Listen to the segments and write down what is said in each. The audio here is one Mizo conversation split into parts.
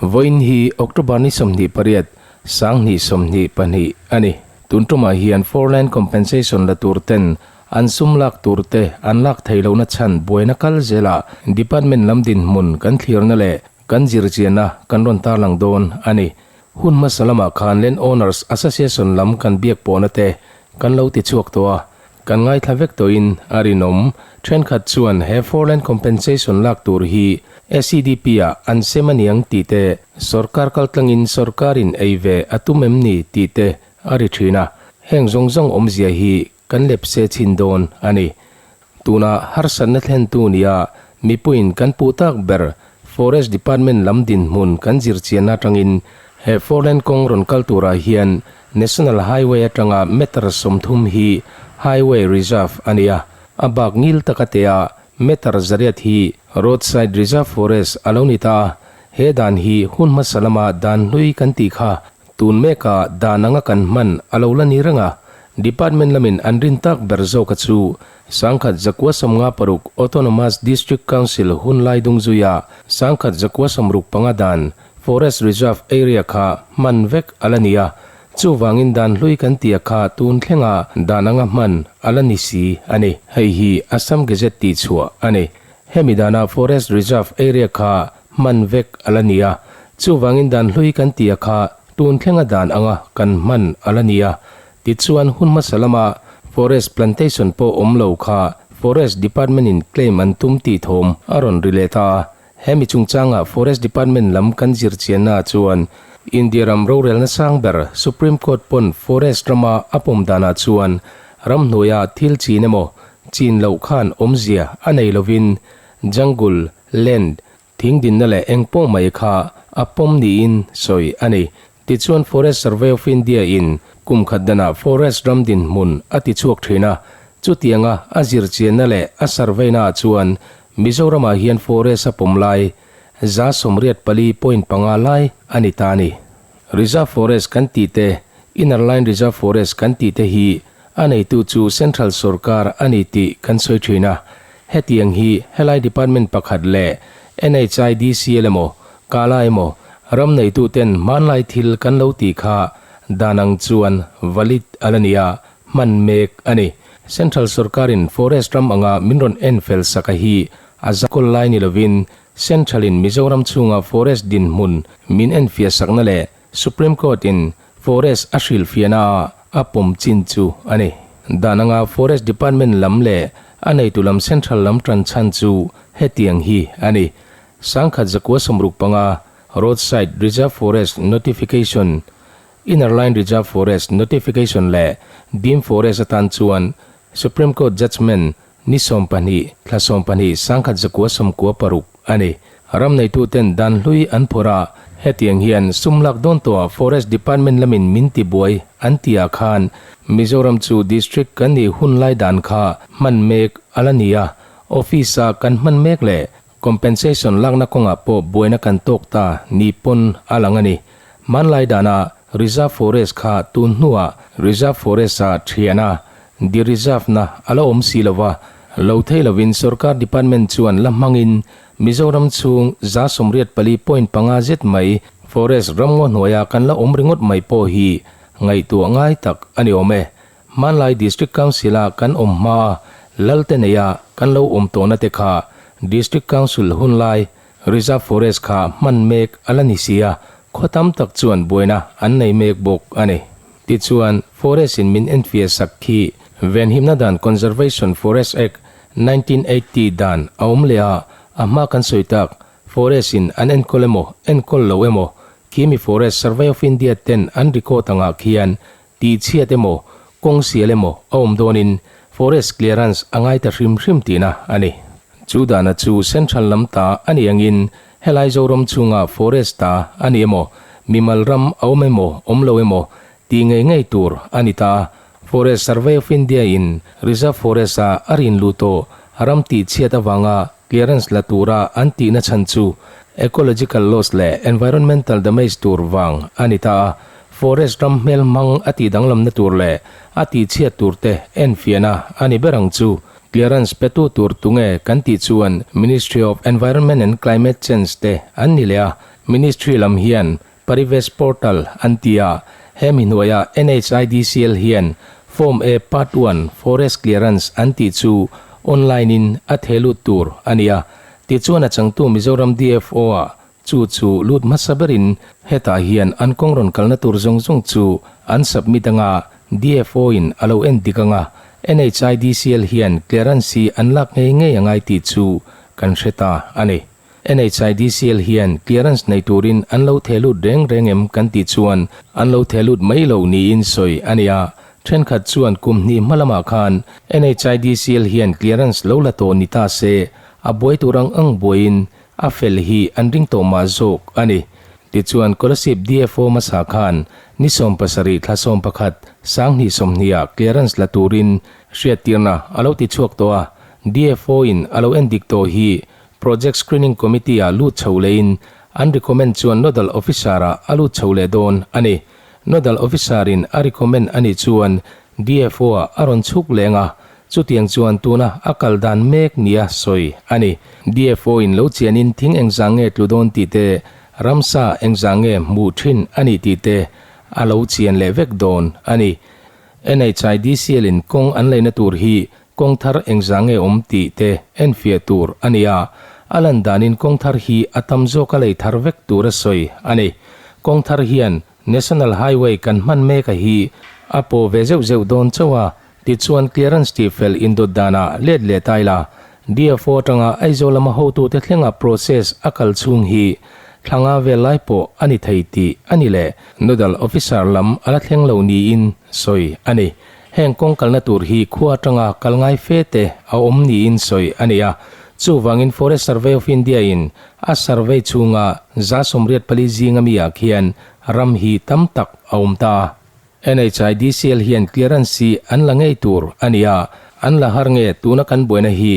Vawiin hi October ni 28, 2022 a ni. Tun tumah hian Four Lane Compensation la tur ten an sum lak tur te an lak theih lohna chhan buaina kal zelah Department lam dinhmun kan thlirna leh kan zirchianna kan rawn tarlang dawn a ni. Hun hmasa lamah khan Land Owners Association lam kan biak pawhna te kan lo ti chhuak tawh a, kan ngaithla vek tawhin a rinawm. Thenkhat chuan he Four Lane Compensation lak tur hi SEDP ah an sem a niang tih te, sorkar kaltlangin sorkarin ei ve a tum em ni tih te a ri thin a, heng zawng zawng awmzia hi kan lepse chhin dawn a ni. Tuna harsatna thlentu nia mipuiin kan puh tak ber Forest Department lam dinhmun kan zirchianna atangin he four lane kawng rawn kal turah hian National Highway atanga meter 30 hi Highway Reserve a ni a, a bak ngil taka tea meter 800 hi Roadside Reserve Forest a lo ni ta a, he dan hi hun hmasa lama dan hlui kan tih kha tun meka dan anga kan hman a lo la ni reng a, Department lamin an rin tak ber zawka chu 1956 Autonomous District Council hun lai dung zuia 1965 dan Forest Reserve Area kha hman vek a la ni a, chuvangin dan hlui kan tia kha tun thlenga dan anga hman a la ni si a ni. Hei hi Assam Gazette tih chhuah a ni. Hemi dana Forest Reserve Area kha hman vek a la ni a, chuvangin dan hlui kan tia kha tun thlenga dan anga kan hman a la ni a. Tichuan hun hmasa lama Forest Plantation pawh awm lo kha Forest Department in claim an tum tih thawm a rawn ri leh ta a. Hemi chungchanga Forest Department lam kan zir chianna chuan India ram rorelna sang ber Supreme Court pawn Forest rama a pawm danah chuan ramhnuaia thil chin emaw chin loh khan awmzia a nei lovin Jungle Land Thing dinna leh eng pawh mai kha a pawm niin sawi a ni. Tichuan Forest Survey of India in kum khat danah forest ram dinhmun a ti chhuak thin a, chutianga a zirchianna leh a survey naah chuan Mizoramah hian forest a pawm lai 84.5 lai a ni ta a ni. Reserve forest kan tih te, Inner Line Reserve Forest kan tih te hi a neitu chu Central sorkar a ni tih kan sawi thin a. Hetiang hi helai department pakhat leh NHIDCL emaw, Kala emaw, ram neituten hmanlai thil kan lo tih kha dan ang chuan valid a la ni a, hman mek a ni. Central sorkarin forest ram anga min rawn en fel sak a hi a zakawl lai ni lovin Central-in Mizoram chhunga forest dinhmun min enfiah sakna leh Supreme Court-in Forest a hrilhfiahna ah a pawm chin chu a ni. Dan anga Forest Department lam leh a neitu lam Central lam tan chhan chu hetiang hi a ni. 1965 Roadside Reserve Forest Notification, Inner Line Reserve Forest Notification leh Deemed Forest atan chuan Supreme Court Judgement Ni 12, thla 12, 1996 a ni. Ram neituten dan hlui an phawrh a, hetiang hian sum lak dawn tawhah Forest Department lamin min ti buai an ti ah khan Mizoram chu District kan nih hun lai dan kha hman mek a la ni a, Office a kan hman mek leh Compensation lakna kawngah pawh buaina kan tawk ta ni pawn a lang a ni. Hmanlai dana Reserve Forest kha tun hnuah Reserve Forest a thian a, de reserve na a la awm si lova, lo thei lovin sorkar department chuan la hmangin Mizoram chhung 84.5 zet mai forest ramngaw hnuaia kan la awm ringawt mai pawh hi ngaihtuah ngai tak a ni awm e. Hmanlai District Council a kan awm hmaa Lalte neia kan lo awm tawhna te kha District Council hunlai Reserve Forest kha hman mek a la ni si a, khaw tam tak chuan buaina an nei mek bawk a ni. Tichuan, Forest in min enfiah sak khi Venhimna Dan Conservation Forest Act 1980 dan a awm leh a, a hma kan sawi tak Forest in an enkawl emaw enkawl lo emaw khi mi Forest Survey of India ten an record angah khian tih chhiat emaw kawng sial emaw a awm dawnin Forest Clearance a ngai ta hrim hrim tihna a ni. Chu dana chu Central lam ta a nih angin helai Zoram chhunga Forest ta a ni emaw, mimal ram a awm emaw awm lo emaw tih ngei ngei tur a ni ta. Forest Survey of India in Reserve Forest a a rin luh tawh ram tih chhiat avanga clearance la tura an tihna chhan chu ecological loss leh environmental damage tur vang a ni ta a. Forest ram hmel hmang a tih danglamna tur leh a tih chhiat tur te enfiahna a ni ber ang chu. Clearance petu tur tunge kan tih chuan Ministry of Environment and Climate Change te an ni leh a. Ministry lam hian Parivesh Portal an ti a, hemi hnuaiah NHIDCL hian Form A Part One Forest Clearance an tih chu online in a theh lut tur a ni a. Tichuan a changtu Mizoram DFO ah chu chu lut hmasa berin hetah hian an kawng rawn kalna tur zawng zawng chu an submit anga DFO in a lo en dik anga NHIDCL hian clearance hi an lak ngei ngei angai tih chu kan hre ta a ni. NHIDCL hian clearance nei turin an lo theh lut reng reng em kan tih chuan an lo theh lut mai lo niin sawi a ni a. Thenkhat chuan kum hnih hma lamah khan NHIDCL hian clearance lo la tawh ni ta se a buai tur ang ang buaiin a fel hi an ring tawh mah zawk a ni. Tichuan Kolasib DFO hmasa khan ni 70 thla 11 sanghnih 20 ah clearance la turin hriattirna a lo ti chhuak tawh a, DFO in a lo endik tawh hi Project Screening Committee ah lut chho lehin an recommend chuan Nodal Officer ah a lut chho leh dawn a ni. Nodal Officer in a recommend a nih chuan DFO ah a rawn chhuk leng a, chutiang chuan tuna a kal dan mek nia sawi a ni. DFO in lo chianin thing engzah nge tlu dawn tih te, ramsa engzah nge hmuh thin a nih tih te a lo chian leh vek dawn a ni. NHIDCL in kawng an leina tur hi Kawng thar engzah nge awm tih te enfiah tur a ni a, a lan danin kawng thar hi a tam zawk a lei thar vek tur a sawi a ni. Kawng thar hian National Highway kan hman mek a hi a pawh ve zeuh zeuh dawn chauh a, tichuan clearance tih fel indawt danah let leh ta ila, DFO atanga Aizawl lama hotute thlenga process a kal chhung hi thla nga vel lai pawh a ni thei tih a ni leh Nodal Officer lam a la thleng lo niin sawi a ni. Heng kawng kalna tur hi khua atanga kal ngai fe te a awm niin sawi a ni a. Chuvangin Forest Survey of India in a survey chhunga 84 zinga mi ah khian ram hi tam tak a awm ta a. NHIDCL hian clearance hi an la ngei tur a ni a, an la har nge tuna kan buaina hi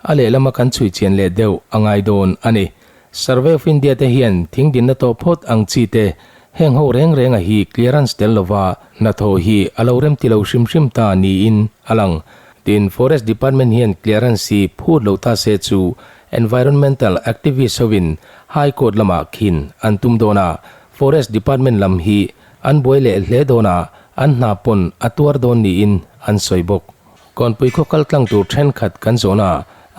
a lehlama kan chhui chian leh deuh a ngai dawn a ni. Survey of India te hian thing dinna tawh phawt ang chi te heng ho reng renga hi clearance tel lova hnathawh hi a lo rem ti lo hrim hrim ta niin a lang. Tin, Forest Department hian clearance hi phut lo ta se chu Environmental Activist hovin High Court lamah khin an tum dawn a, Forest Department lam hi an buai leh hle dawn a, an hna pawn a tuar dawn niin an sawi bawk. Kawnpui khaw kal tlang tur thenkhat kan zawn a,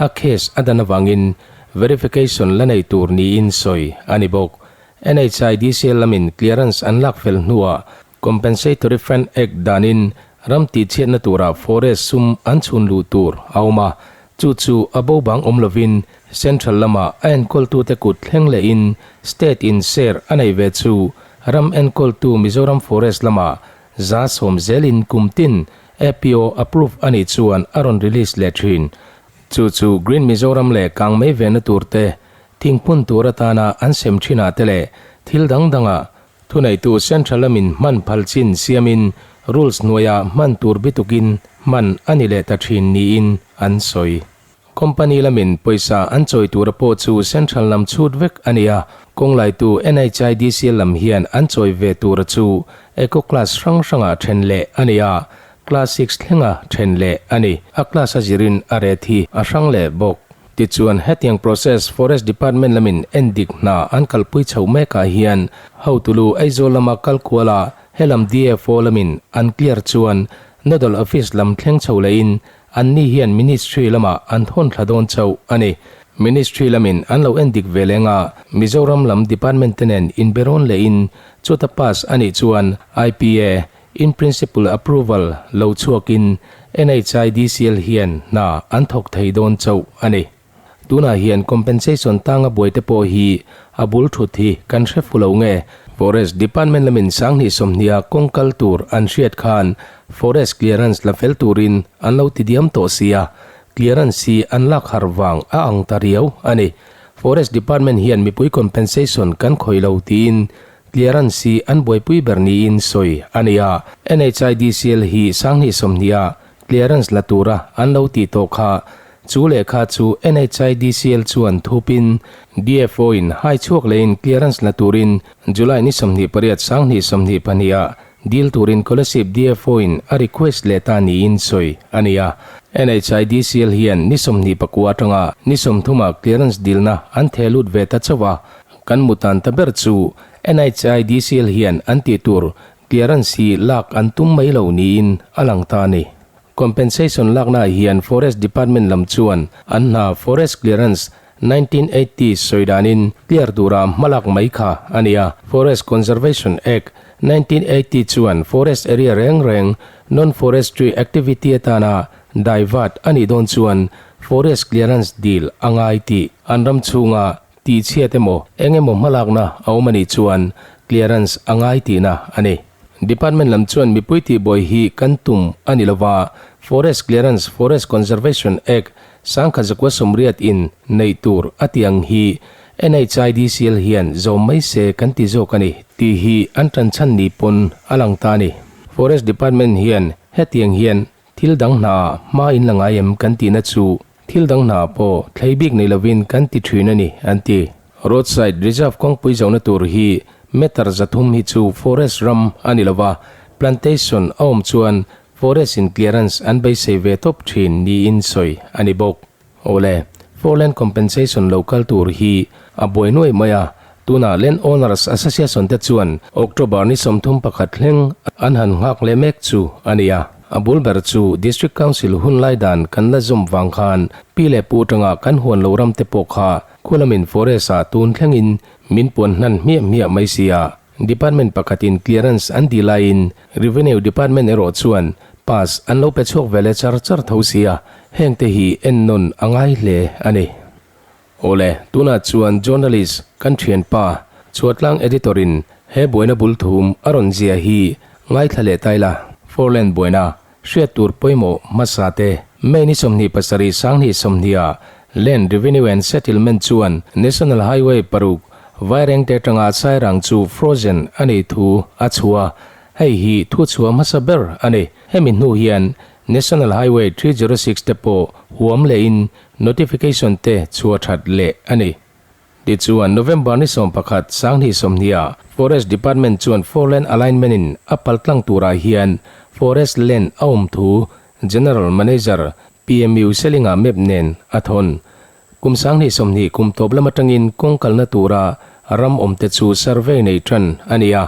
a case a dan avangin verification la nei tur niin sawi a ni bawk. NHIDCL lamin clearance an lak fel hnuah Compensatory Fund Act danin ram tihchhiatna turah forest sum an chhun luh tur a awm a, chu chu a bo bang awm lovin Central lama a enkawltute kut thleng lehin State in share a nei ve chu ram enkawltu Mizoram Forest lama 10% zelin kum tin APO approve a nih chuan a rawn release leh thin. Chu chu Green Mizoram leh kang mei vehna tur te, thingphun tur atana an sem thinah te leh thil dang dangah thuneitu Central lamin hman phal chin siamin rules hnuaiah hman tur bitukin hman a ni leh ta thin niin an sawi. Company lamin pawisa an chawi tura pawh chu Central lam chhut vek a ni a, kawng laitu NHIDCL lam hian an chawi ve tura chu Eco Class hrang hranga then leh a ni a, Class Six thlenga then leh a ni. A class a zirin a rate hi a hrang leh bawk. Tichuan, hetiang process Forest Department lamin endik hna an kalpui chhoh mekah hian hotulu Aizawl lama kal kuala helam DFO lamin an clear chuan Nodal Office lam thleng chho lehin Anni hian Ministry lamah an thawn thla dawn chauh a ni. Ministry lamin an lo en dik ve leng a, Mizoram lam department te nen inberawn lehin chuta pass a nih chuan IPA, In Principle Approval, lo chhuakin NHIDCL hian hna an thawk thei dawn chauh a ni. Tunah hian compensation tanga buaite pawh hi a bul thut hi kan hre fu lo nge? Forest Department lamin 2020 a kawng kal tur an hriat khan Forest clearance la fel turin an lo ti diam tawh sia, clearance hi an lak har vang a ang ta riau a ni. Forest Department hian mipui compensation kan khawih lo tiin clearance hi an buaipui ber niin sawi a ni a. NHIDCL hi 2020 a clearance la tura an lo tih tawh kha Chu lehkha chu NHIDCL chuan thupin DFO in hai chhuak lehin clearance la turin July ni 28 2022 ah dil turin Kolasib DFO in a request leh ta niin sawi a ni a. NHIDCL hian ni 29 atanga ni 30 ah clearance dilna an theh lut ve ta chauh a. kan mutan ta ber chu NHIDCL hian an tih tur clearance hi lak an tum mai lo niin a lang ta a ni. Compensation laknaah hian Forest Department lam chuan an hna Forest Clearance 1980 sawi danin clear tura hmalak mai kha a ni a. Forest Conservation Act, 1980 chuan forest area reng reng non-forestry activity atana divert a nih dawn chuan forest clearance dil a ngai tih an ram chhunga tihchhiat emaw eng emaw hmalakna a awm a nih chuan clearance a ngai tihna a ni. Department lam chuan mipui tihbuai hi kan tum a ni lova, Forest Clearance, Forest Conservation Act, 1980 in neih tur a tih ang hi NHIDCL hian zawm mai se kan ti zawk a ni tih hi an tan chhan ni pawn a lang ta a ni. Forest Department hian hetiang hian thil dang hna hma in la ngai em kan tihna chu thil dang hna pawh thlei bik nei lovin kan ti thin a ni an ti. Roadside Reserve kawngpui zohna tur hi meter 300 hi chu forest ram a ni lova, plantation a awm chuan Forest in clearance an beisei ve tawp thin niin sawi a ni bawk. Awle, Foreland Compensation lo kal tur hi a buai nuai mai a, tunah Land Owners Association te chuan October ni 31 thleng an han nghak leh mek chu a ni a. A bul ber chu District Council hun lai dan kan la zawm vang khan pi leh pu atanga kan huan lo ram te pawh kha khualamin forest ah tun thlengin min puan hnan hmiah hmiah mai si a. Department pakhatin clearance an tih laiin Revenue Department erawh chuan pass an lo pe chhuak ve leh char char tho sia, hengte hi ennawn a ngai hle a ni. Awle, tunah chuan journalist kan thianpa Chhuatlang Editor-in he buaina bul thum a rawn zia hi ngaithla leh tai la. Foreland buaina hriat tur pawimawh hmasa te. May ni 27 2020 ah Land Revenue and Settlement chuan National Highway paruk Vairengte atanga Sairang chu frozen a nih thu a chhuah a, hei hi thu chhuah hmasa ber a ni. Hemi hnu hian National Highway 306 te pawh huam lehin notification te chhuah that leh a ni. Tichuan, November ni 11, 2020 ah Forest Department chuan Four Lane Alignment in a paltlang turah hian Forest Land a awm thu General Manager PMU Selinga map nen a thawn. Kum 2020 kum tawp lam atangin kawng kalna tura ram awmte chu survey nei tan a ni a.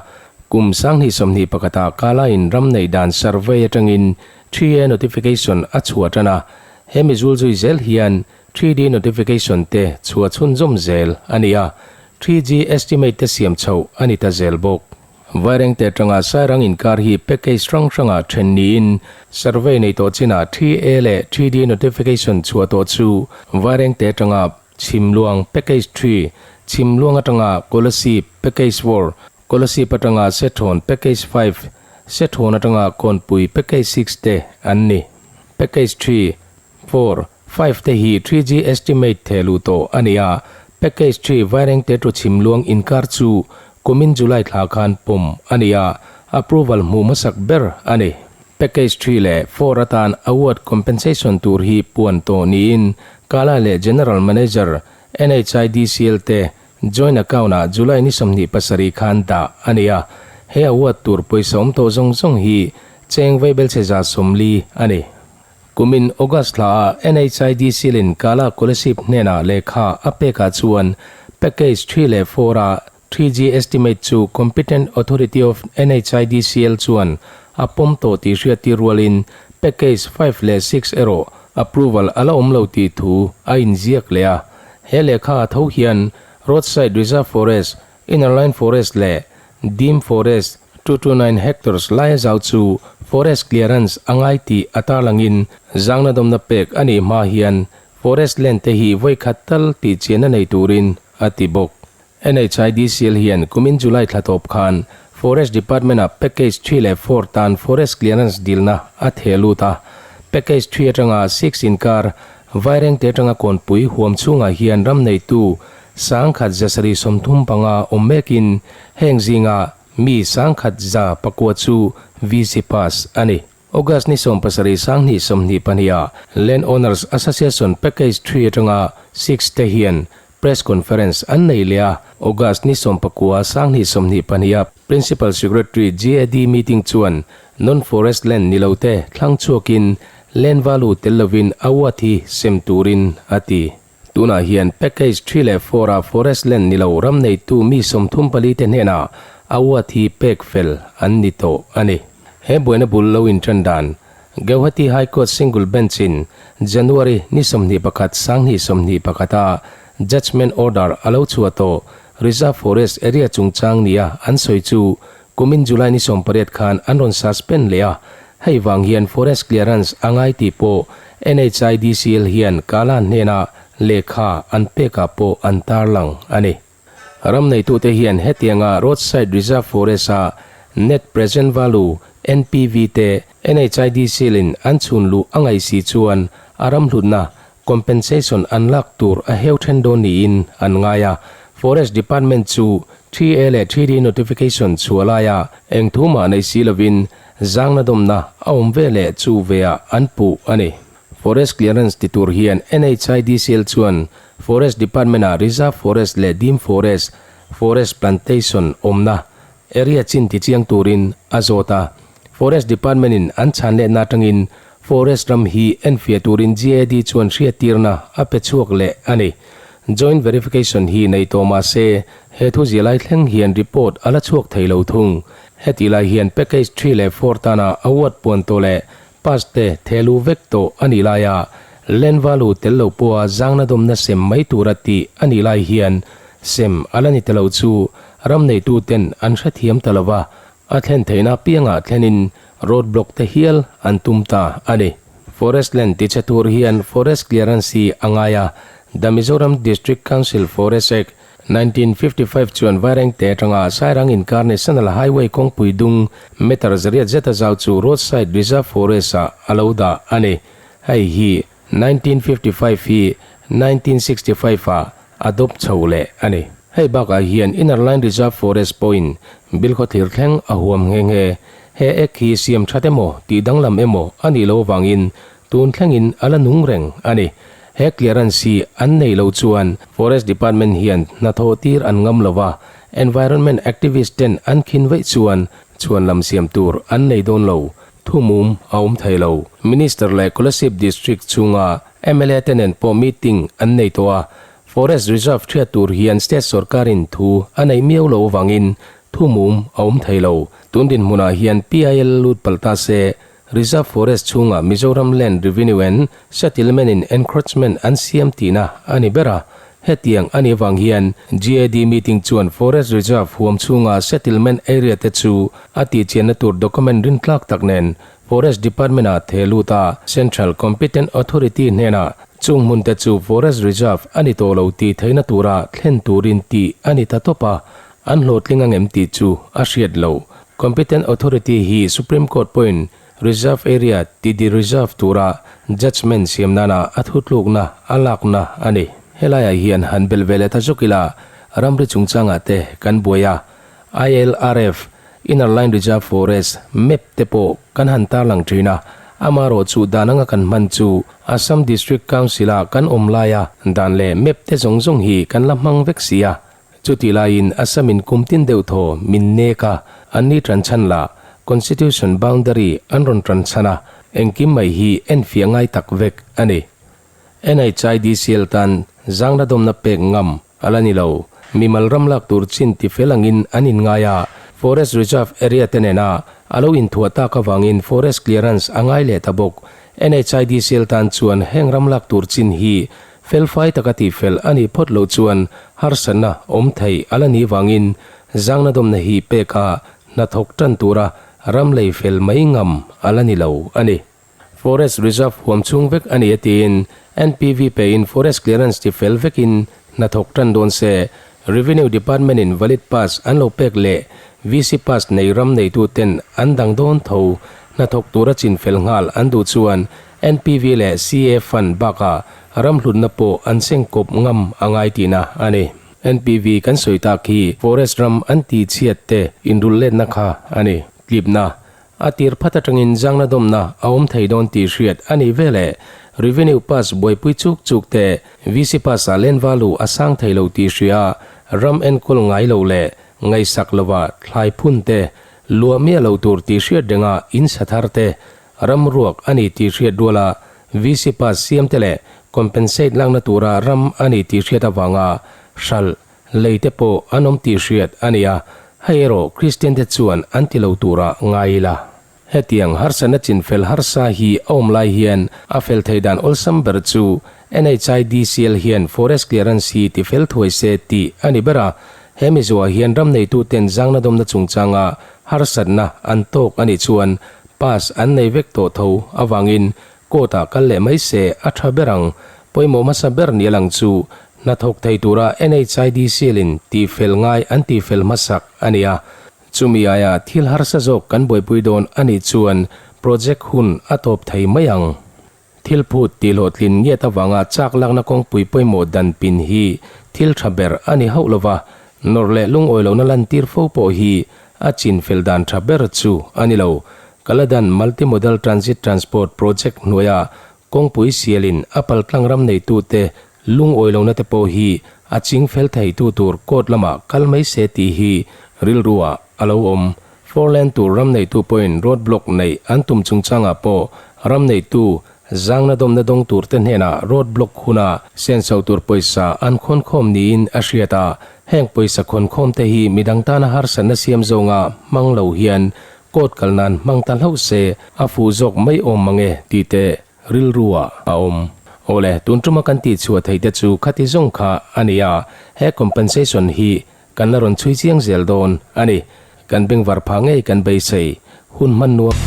Kum 2021 ah Kala-in ram neih dan survey atangin 3A notification a chhuah tan a. He mizul zui zel hian 3D notification te chhuah chhunzawm zel a ni a, 3G estimate te siam chhoh a ni ta zel bawk. Vairengte atanga Sairang inkar hi package hrang hrangah then niin survey nei tawh chinah 3A leh 3D notification chhuah tawh chu Vairengte atanga Chhimluang package 3, Chhimluang atanga Kolasib package 4, Kolasib atanga Sethawn package 5, Sethawn atanga Kawnpui package 6 te an ni. Package 3, 4, 5 te hi 3G estimate theh luh tawh a ni a, package 3 Vairengte to Chhimluang inkar chu kumin July thla khan pawm a ni a, approval hmuh hmasak ber a ni. Package 3 leh 4 atan award compensation tur hi puan tawh niin Kala leh General Manager NHIDCL te joint account ah July ni 27 khan dah a ni a, he award tur pawisa awm tawh zawng zawng hi cheng vaibelchhe 140 a ni. Kumin August thla ah NHIDC lin Kala Kolasib hnenah lehkha a pekah chuan Package 3 leh 4 ah 3G estimate chu Competent Authority of NHIDCL chuan a pawm tawh tih hriattir rualin Package 5 leh 6 erawh approval a la awm lo tih thu a inziak leh a. He lehkha a tho hian Roadside Reserve Forest, Inner Line Forest leh Dim Forest, 229 hectares laia zau chu forest clearance a ngai tih a tarlangin zangna dawmna pek a nih hma hian forest land te hi vawi khat tal tih chianna nei turin a ti bawk. NHIDCL hian kumin July thla tawp khan Forest Department-ah Package 3 leh 4 tan forest clearance dilna a theh lut a. Package 3 atanga 6 inkar Vairengte atanga Kawnpui huam chhungah hian ram neitu 1735 awm mekin heng zinga mi 1109 chu VC pass a ni. August ni 17 2022 ah Land Owners Association Package 3 atanga 6 te hian Press Conference an nei leh a, August ni 19 2022 ah Principal Secretary GAD meeting chuan Non-Forest Land ni lo te thlang chhuakin Land Value tel lovin award hi sem turin a ti. Tunah hian Package three leh four a forest land ni lo ram neitu mi 34 te hnenah award hi pek fel an ni tawh a ni. He buaina bul lo intan dan Guwahati High Court Single Bench in January ni 21 2021 a Judgement Order a lo chhuah tawh Reserve Forest Area chungchang nia an sawi chu kumin July ni 18 khan an rawn suspend leh a, hei vang hian Forest Clearance a ngai tih pawh NHIDCL hian Kala hnena lehkha an pekah pawh an tarlang a ni. Ram neitute hian hetianga Roadside Reserve Forest-a Net Present Value, NPV, te NHIDCL-in an chhun luh a ngaih si chuan a ram hlutna, compensation, an lak tur a heu then dawn niin an ngai a. Forest Department chu 3A leh 3D notification chhuah laia eng thu mah nei si lovin zangna dawmna a awm ve leh chu veah an puh a ni. Forest Clearance ti tur hian NHIDCL chuan Forest Department-ah Reserve Forest leh Dim Forest, Forest Plantation, awmna area chin tichiang turin a zawt a. Forest Department-in an chhan lehna atangin Forest ram hi enfiah turin GAD chuan hriattirna a pe chhuak leh a ni. Joint Verification hi nei tawh mah se, he thu zia lai thleng hian report a la chhuak thei lo thung. Hetih lai hian Package three leh four tana award puan tawh leh Pass te thehlu vek tawh a nih laia Land value tel lo pawha zangna dawmna sem mai tura tih a nih lai hian sem a la ni ta lo chu ram neitu ten an hrethiam ta lo va, a thlen theihna apiangah thlenin road block te hial an tum ta a ni. Forest land tichhe tur hian Forest Clearance hi a ngai a, The Mizoram District Council Forest Act, 1955 chuan Vairengte atanga Sairang inkar National Highway kawngpui dung meter zariat zeta zau chu roadside reserve forest ah a lo dah a ni. Hei hi 1955 hi 1965 ah a dawp chho leh a ni. Hei bakah hian Inner Line Reserve Forest pawhin bilkhawthlir thleng a huam nghe nghe. He Act hi siam that emaw tih danglam emaw a nih loh avangin Tun thlengin a la nung reng a ni. He clearance hi an nei lo chuan Forest Department hian hnathawh tir an ngam lo va, Environment activist ten an khin veih chuan chhuan lam siam tur an nei dawn lo. Thu mum a awm thei lo. Minister leh Kolasib District chhunga mla te nen pawh meeting an nei tawh a, Forest Reserve thiat tur hian State sorkarin thu a neih miau lo avangin thu mum a awm thei lo. Tun dinhmunah hian PIL lut palh ta se Reserve Forest chhungah Mizoram Land Revenue and Settlement in Encroachment an siam tihna a ni ber a. Hetiang a nih avang hian GAD meeting chuan Forest Reserve huam chhunga settlement area te chu a tihchianna tur document rintlak tak nen Forest Department-ah theh lut a, Central Competent Authority hnenah chung hmun te chu Forest Reserve a ni tawh lo tih theihna tura thlen turin tih a ni ta tawp a, an hlawhtling angem tih chu a hriat loh. Competent Authority hi Supreme Court pawhin Reserve Area ti de-reserve tura judgement siam nana a thutlukna a lakna a ni. Helaiah hian han belh ve leh ta zawk ila, ramri chungchangah te kan buai a, ILRF, Inner Line Reserve Forest, map te pawh kan han tarlang thin a, amaherawhchu dan anga kan hman chu Assam District Council-a kan awm laia dan leh map te zawng zawng hi kan la hmang vek si a, Chutih laiin Assam-in kum tin deuh thaw min nek a, anni tanchhan lah Constitution boundary an rawn tanchhan a, engkim mai hi enfiah ngai tak vek a ni. NHIDCL tan zangna dawmna pek ngam a la ni lo. Mimal ram lak tur chin ti fel angin an inngai a, Forest Reserve area te nena a lo inthuah tak avangin Forest Clearance a ngai leh ta bawk. NHIDCL tan chuan heng ram lak tur chin hi Felfai taka tihfel a nih phawt loh chuan harsatna awm thei a la nih vangin zangna dawmna hi peka hnathawk tan tura ram lei fel mai ngam a la ni lo a ni. Forest Reserve huam chhung vek a ni a tiin NPV pein Forest Clearance tifel vekin hnathawk tan dawn se, Revenue Department-in valid pass an lo pek leh VC pass nei ram neituten an dang dawn tho hnathawk tura chinfel nghal an duh chuan NPV leh CA fund bakah ram hlutna pawh an seng kawp ngam a ngai tihna a ni. NPV kan sawi tak hi forest ram an tihchhiat te inrulh letna kha a ni. Tlipna A tir phat atangin zangna dawmna a awm thei dawn tih hriat a nih veleh Revenue Pass buaipui chuk chuk te VC Pass ah len value a sang thei lo tih hria ram enkawl ngai lo leh ngaihsak lova thlai phun te luah miah lo tur tih hriat renga in sa thar te ram ruak a ni tih hriat ruala. VC pass siam te leh compensate lakna tura ram a ni tih hriat avanga hralh lei te pawh an awm tih hriat a ni a, hei erawh Kristian te chuan an ti lo turah ngai ila. Hetiang harsatna chinfel harsa hi a awm lai hian a fel thei dan awlsam ber chu NHIDCL hian forest clearance hi tifel thuai se tih a ni ber a, he mizuah hian ram neituten zangna dawmna chungchanga harsatna an tawk a nih chuan pass an nei vek tawh tho avangin court ah kal leh mai se a tha ber ang. Pawimawh hmasa ber ni a lang chu hnathawk thei tura NHIDCL in tihfel ngai an tihfel hmasak a ni a, Chumi aia thil harsa zawk kan buaipui dawn a nih chuan project hun a tawp thei mai ang. Thil phut tih hlawhtlin ngiat avanga chak lakna kawngpui pawimawh dan pin hi thil tha ber a ni hauh lova, nawrh leh lungawi lohna lantir fo pawh hi a chin fel dan tha ber chu a ni lo. Kaladan Multimodal Transit Transport Project hnuaia Kawngpui sialin a paltlang ram neitute lungawi lohna te pawh hi a ching fel theitu tur court lamah kal mai se tih hi rilruah a lo awm. Four lane tur ram neitu pawhin road block neih an tum chungchangah pawh ram neitu zangna dawmna dawng turte hnenah road block huna senso tur pawisa an khawnkhawm niin a hriat a, heng pawisa khawnkhawm te hi midang tana harsatna siam zawnga hmang lo hian Court kal nan hmang ta hlauh se a fuh zawk mai awm mang e tih te rilru ah a awm. Awle, tun tuma kan tih chhuah theih te chu khati zawng kha a ni a, he compensation hi kan la rawn chhui chiang zel dawn a ni. Kan bengvar phah ngei kan beisei hun hman nuam.